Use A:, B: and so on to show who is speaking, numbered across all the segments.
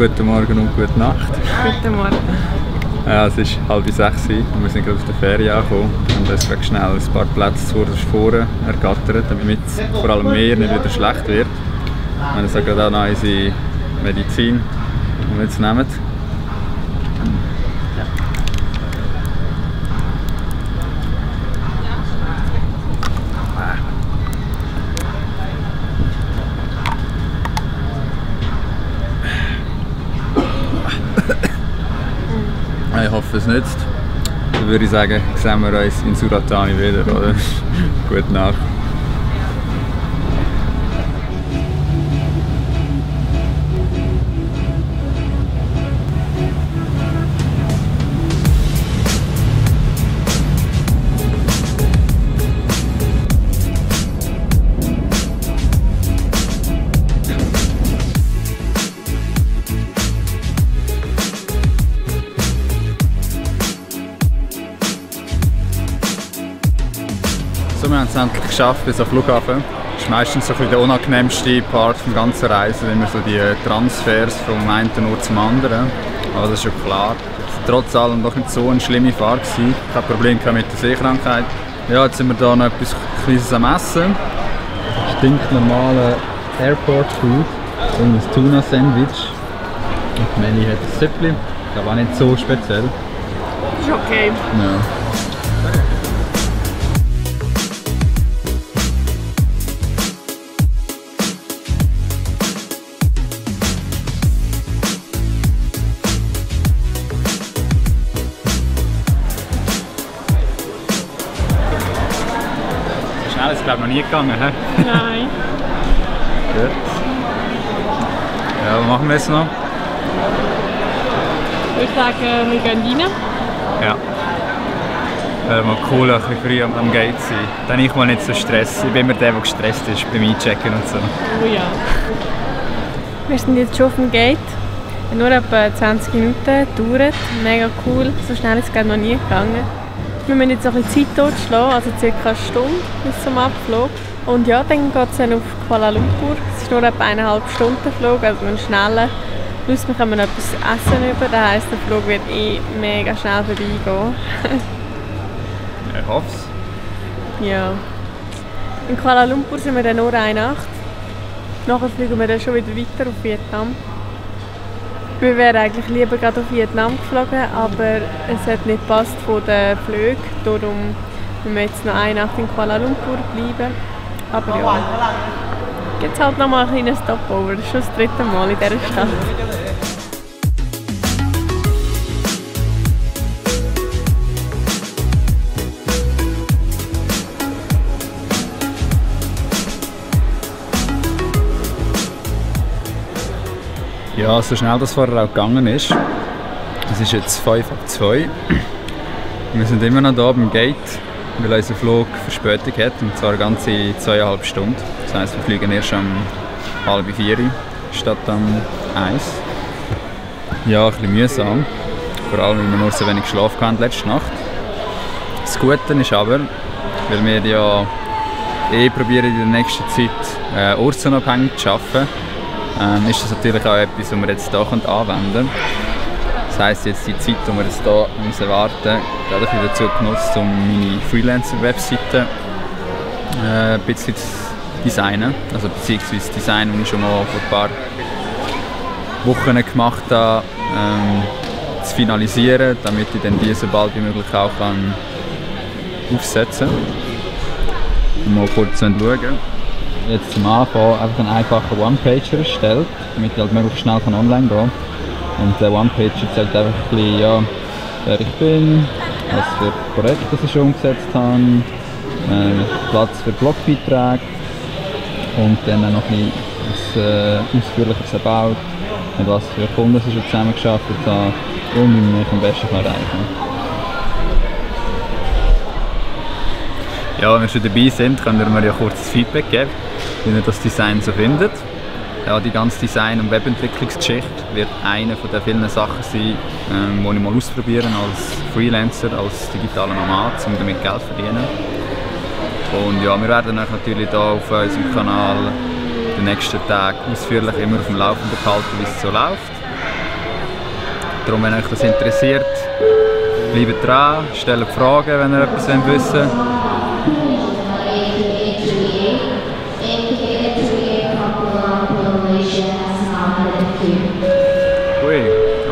A: Guten Morgen und gute Nacht.
B: Guten Morgen.
A: Ja, es ist 5:30 und wir sind gerade aus der Ferien angekommen und uns gerade schnell ein paar Plätze vorne ergattert, damit vor allem mir nicht wieder schlecht wird. Wir haben jetzt gerade auch noch unsere Medizin, die wir jetzt nehmen. Ich hoffe, es nützt. Dann würde ich sagen, sehen wir uns in Suratani wieder, oder? Gute Nacht. So, wir haben es endlich geschafft bis zum Flughafen. Das ist meistens so ein bisschen der unangenehmste Part der ganzen Reise, immer so die Transfers vom einen Ort zum anderen. Aber das ist schon klar. Trotz allem noch nicht so eine schlimme Fahrt gewesen. Kein Problem mit der Seekrankheit. Ja, jetzt sind wir hier noch etwas Kleines am Essen. Stinknormale Airport Food. So ein Tuna-Sandwich. Und Melli hat ein Süppli. Das war nicht so speziell.
B: Ist okay.
A: Ja. Schnell ist es, glaube ich, noch nie gegangen. He?
B: Nein.
A: Gut. Ja, was machen wir jetzt noch?
B: Ich würde sagen, wir gehen rein.
A: Ja. Wäre mal cool, ein bisschen früh am Gate sein. Dann ich mal nicht so Stress. Ich bin immer der gestresst ist beim Einchecken und so.
B: Oh ja. Wir sind jetzt schon auf dem Gate. Nur etwa 20 Minuten gedauert. Mega cool. So schnell ist es gerade noch nie gegangen. Wir müssen jetzt noch ein bisschen Zeit totschlagen, also ca. eine Stunde bis zum Abflug. Und ja, dann geht es dann auf Kuala Lumpur. Es ist nur etwa 1,5 Stunden Flug, also ein schneller. Plus wir können etwas essen über, das heisst, der Flug wird mega schnell vorbeigehen.
A: Ich hoffe es.
B: Ja. In Kuala Lumpur sind wir dann nur eine Nacht. Nachher fliegen wir dann schon wieder weiter auf Vietnam. Wir wären eigentlich lieber gerade auf Vietnam geflogen, aber es hat nicht gepasst von den Flügen. Darum müssen wir jetzt noch eine Nacht in Kuala Lumpur bleiben. Aber ja, jetzt halt noch mal ein kleines Stopover. Das ist schon das 3. Mal in dieser Stadt.
A: Ja, so schnell das vorher auch gegangen ist. Es ist jetzt 2:05. Wir sind immer noch hier beim Gate, weil unser Flug Verspätung hat, und zwar ganze 2,5 Stunden. Das heisst, wir fliegen erst um 3:30 statt um 1. Ja, ein bisschen mühsam. Vor allem, weil wir nur so wenig Schlaf hatten letzte Nacht. Das Gute ist aber, weil wir ja probieren in der nächsten Zeit ortsunabhängig zu arbeiten, ist das natürlich auch etwas, was wir jetzt hier anwenden können. Das heisst, jetzt die Zeit, die wir jetzt hier müssen warten müssen, habe ich dazu genutzt, um meine Freelancer-Webseite ein bisschen zu designen. Also beziehungsweise das Design, das ich schon mal vor ein paar Wochen gemacht habe, zu finalisieren, damit ich dann die so bald wie möglich auch aufsetzen kann. Mal kurz schauen. Jetzt zum Anfang einfach einen einfachen One-Pager erstellt, damit ich halt möglichst schnell online gehen kann. Und der One-Pager zeigt einfach ein bisschen, ja, wer ich bin, was für Projekte ich schon umgesetzt habe, Platz für Blogbeiträge und dann noch ein bisschen ausführliches About, mit was für Kunden ich schon zusammengearbeitet habe und wie man mich am besten erreichen kann. Ja, wenn wir schon dabei sind, können wir mir ja kurz Feedback geben, wie ihr das Design so findet. Ja, die ganze Design- und Webentwicklungsgeschichte wird eine von den vielen Sachen sein, die ich mal ausprobieren als Freelancer, als digitaler Nomad, um damit Geld zu verdienen. Und ja, wir werden euch natürlich hier auf unserem Kanal in den nächsten Tagen ausführlich immer auf dem Laufenden gehalten, wie es so läuft. Darum, wenn euch das interessiert, bleibt dran, stellt Fragen, wenn ihr etwas wissen wollt. Ui,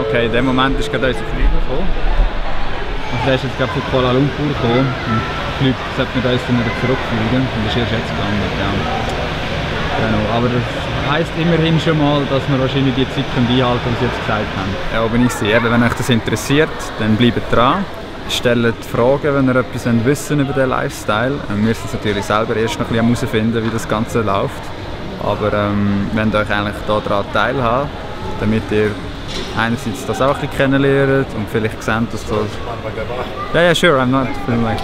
A: okay, in dem Moment ist gerade unser Flieger gekommen. Also der ist jetzt gerade von Kuala Lumpur gekommen und die Leute sollten mit uns dann wieder zurückfliegen und ist erst jetzt gelandet. Ja. Genau, aber das heisst immerhin schon mal, dass wir wahrscheinlich die Zeit einhalten können, die sie jetzt gesagt haben. Ja, aber ich sehe, wenn euch das interessiert, dann bleibt dran. Stellt Fragen, wenn ihr etwas wissen über den Lifestyle. Wir müssen es natürlich selber erst noch ein bisschen herausfinden, wie das Ganze läuft. Aber wenn ihr euch eigentlich daran teilhabt, damit ihr einerseits das auch ein bisschen kennenlernt und vielleicht seht, dass das... Ja, ja, sure, I'm not feeling like...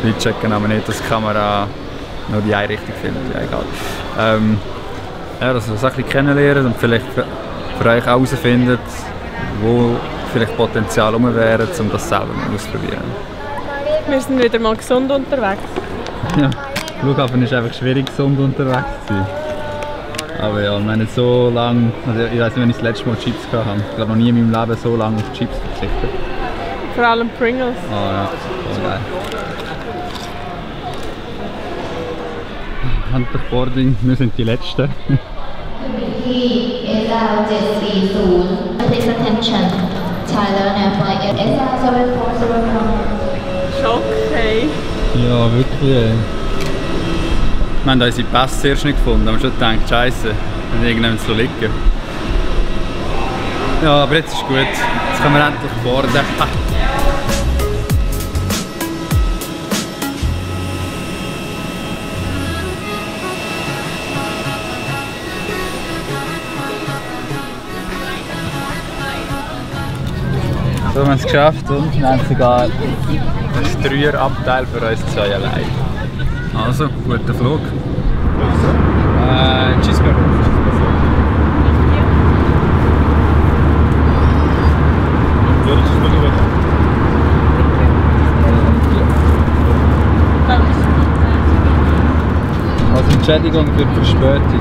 A: Wir checken aber nicht, dass die Kamera nur die eine Richtung filmt, ja egal. Ja, dass ihr das ein bisschen kennenlernt und vielleicht für euch auch herausfindet, wo vielleicht Potenzial rum wäre, um das selber mal auszuprobieren.
B: Wir sind wieder mal gesund unterwegs.
A: Ja, Flughafen ist einfach schwierig, gesund unterwegs zu sein. Aber ja, ich meine so lange, also ich weiß nicht, wenn ich das letzte Mal Chips hatte. Ich glaube noch nie in meinem Leben so lange auf Chips verzichtet.
B: Vor allem Pringles.
A: Oh ja, so geil. Endlich Boarding, wir sind die Letzten.
C: Please attention. Thailand Airport SR7404.
B: Schock, hey.
A: Ja, wirklich. Wir haben unsere Pässe zuerst nicht gefunden, haben schon gedacht, Scheiße, wenn irgendjemand so liegen. Ja, aber jetzt ist gut. Jetzt können wir endlich boarden. So, wir haben es geschafft und wir haben sogar ein Dreierabteil für uns zwei allein. Also, guter Flug. Cheeseburger. Also Entschädigung für die Verspätung.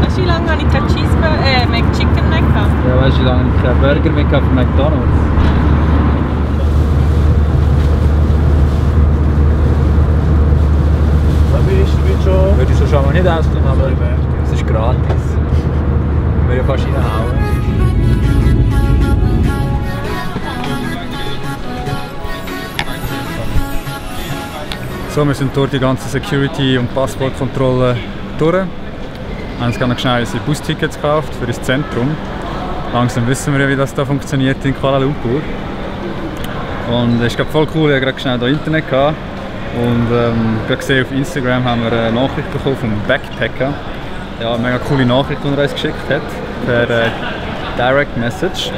B: Weißt du, wie lange habe ich kein McChicken mehr gehabt?
A: Ja, weißt du, wie lange ich keinen Burger mehr gehabt von McDonald's? Würde ich so schon mal nicht ausgehen, aber es ist gratis. Wir ja fast reinhauen. So, wir sind durch die ganze Security- und Passportkontrolle durch. Wir haben uns ganz schnell unsere Bustickets gekauft für das Zentrum. Langsam wissen wir ja, wie das da funktioniert in Kuala Lumpur. Und es ist voll cool, ich hatte gerade schnell da Internet gehabt. Und gerade gesehen, auf Instagram haben wir eine Nachricht bekommen vom Backpacker. Ja, eine mega coole Nachricht, die er uns geschickt hat, per Direct Message.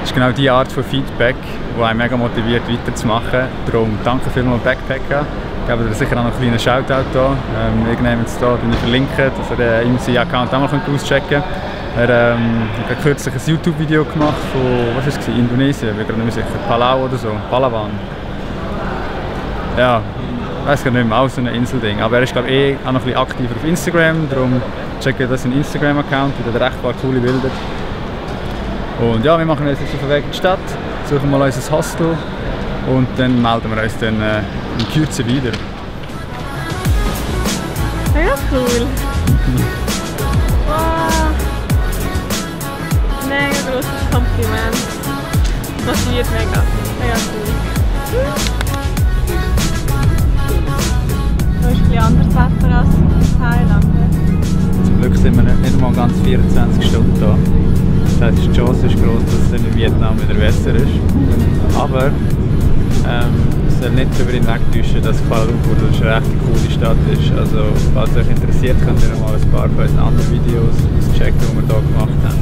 A: Das ist genau die Art von Feedback, die einen mega motiviert weiterzumachen. Darum danke vielmals Backpacker. Ich gebe dir sicher auch noch einen kleinen Shoutout hier. Wir nehmen jetzt hier, den ich verlinke, dass ihr ihm seinen Account auch mal auschecken könnt. Er hat kürzlich ein YouTube-Video gemacht von, was war es, Indonesien, ich bin gerade nicht mehr sicher, Palau oder so, Palawan. Ja, ich weiß gar nicht mehr, auch so ein Inselding. Aber er ist glaube ich auch noch ein bisschen aktiver auf Instagram, darum checkt das in Instagram-Account, da hat er recht paar coole Bilder. Und ja, wir machen uns jetzt auf den Weg in die Stadt, suchen mal unser Hostel und dann melden wir uns dann in Kürze wieder.
B: Ja, cool. Wow. Mega grosses Kompliment. Motiviert mega. Mega cool. Da ist ein bisschen anderes Wetter als in Thailand.
A: Zum Glück sind wir nicht mal ganz 24 Stunden da. Das heißt, die Chance ist groß, dass es dann in Vietnam wieder besser ist. Aber es soll nicht darüber hinwegtäuschen, dass Kuala Lumpur eine recht coole Stadt ist. Also, falls euch interessiert, könnt ihr mal ein paar von unseren anderen Videos checken, die wir hier gemacht haben.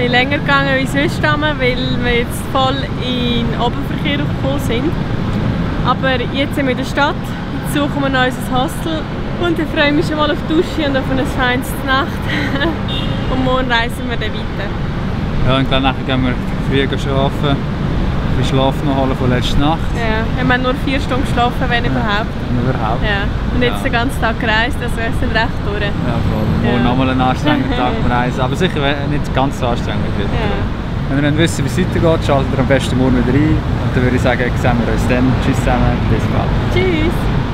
B: bisschen länger gegangen wie sonst, weil wir jetzt voll in den Oberverkehr gekommen sind. Aber jetzt sind wir in der Stadt, jetzt suchen wir noch unser Hostel und ich freue mich schon mal auf die Dusche und auf eine feine Nacht. Und morgen reisen wir dann weiter.
A: Ja, und dann nachher gehen wir früh schlafen. Wir schlafen noch holen von letzter Nacht.
B: Ja, wir haben nur 4 Stunden geschlafen, wenn überhaupt.
A: Überhaupt.
B: Ja. Und jetzt den ganzen Tag gereist, also wir sind recht durch.
A: Ja, voll. Morgen nochmal einen anstrengenden Tag reisen. Aber sicher nicht ganz so anstrengend wird.
B: Ja.
A: Wenn ihr wissen, wie es weitergeht, schaltet ihr am besten morgen wieder ein. Und dann würde ich sagen, sehen wir uns dann. Tschüss zusammen, bis bald.
B: Tschüss!